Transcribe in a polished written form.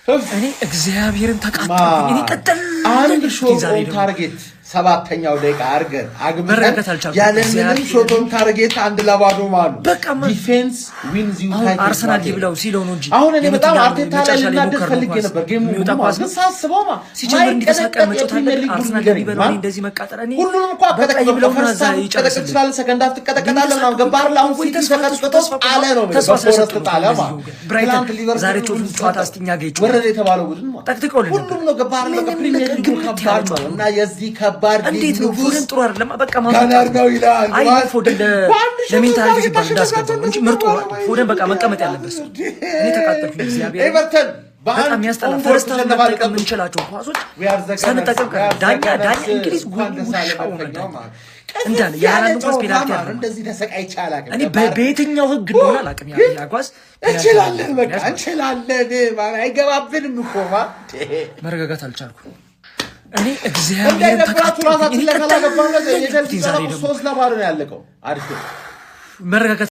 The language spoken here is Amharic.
እኔ እግዚአብሔርን ተቃጠልኩኝ። እኔ ቀጠል አንድ shot on target 7ኛው ደቂቃ አድርገን አግብተን መረጋጋት አልቻልኩም። ያለምንም እግዚአብሔርን። Shot on target 1-0 ማሉ። በቃ Defense wins you አሁን title። አርሰናል ይብላው ሲለው ነው እንጂ አሁን እኔ በጣም የመኪና አርቴታ ላይ መጨረሻ ላይ ልናደድ የሞከርነው ፈልጌ ኳስ ነበር። Game ኡ የሚወጣ ኳስ ግን ነው። ሳስበው ማ ሲጀምር እንዲተሳቀ ማይቀጠቀጥ መጫወት የፕሪሚየር አለብን። ሊግ ቡድን አርሰናል ንገረኝ። የሚበላው ማን እኔ እንደዚህ መቃጠል እኔ ሁሉንም እኮ በቃ አቀጠቅጦ ይብለውና First እዛ half ትቀጠቅጥ ይጨርስልን። ትችላለህ፣ second half ትቀጠቀጣለህ ምናምን ገባህ አይደል? አሁን ወይ ሲቲ ተስፋ ተቀጥቅጦ ተስፋ ጣለ ነው ተስፋ በፎረስት ስለሰጡ ነው ጣለ ማ እንደዚህ የሆነ። ብራይተን ትናንት ሊቨርፑል ዛሬ ጨዋታ ሁሉ ጨዋታ እስቲ እኛ ጋር ይጫወቱ። ወረደ የተባለው ቡድን ማለት ጠቅጥቀውልን ነበር። ሁሉም ነው ገባህ አይደል? በቃ ምንም ፕሪሚየር ሊጉ ግምት ከባድ ያለ ነው ጨዋታ እና የዚህ ከባድ ሊግ እንዴት ነው ንጉስ ፎደን ጥሩ አይደለም። በቃ Gunner ማስወጣት ነው ይላል። አይ ፎደን በአንድ shot ለ mentality target ሲባል እንዳስገባው እንጂ ምርጡ አሸነፋቸው። ፎደን በቃ መቀመጥ ያለበት ሰው። እኔ ተቃጠልኩኝ። እግዚአብሔር ኤቨርተን በጣም በአንድ የሚያስጠላ own goal First half ተሸነፋ። መጠቀም የምንችላቸው ኳሶች We are the Gunners. ሳንጠቀም We are the ዳኛ ዳኛ Gunners. እንግሊዝ እንኳን ደስ አለ ውሻ ሆነ መድፈኛው ዳኛ ማለት እንዳለ ቅዝፍ ያለ የሃላንድ ኳስ ጨዋታ Penalty ማለት አለ። እንደዚህ ተሰቃይቼ አላውቅም። እኔ ገባህ አይደል? በየትኛው ህግ እንደሆነ አላውቅም። ያ ኳስ penalty እንችላለን፣ በቃ ያስባል። እንችላለን። ማለት አይገባብንም እኮ ማ መረጋጋት አልቻልኩም። እኔ እግዚአብሔርን እንዳይደብራችሁ ተቃጠልኩኝ። ራሳችን እኔ ላይ ካላገባን ቀጠል የቸልሲ ዛሬ ጨዋታ ደግሞ 3-0 ነው ያለቀው። አሪፍ መረጋጋት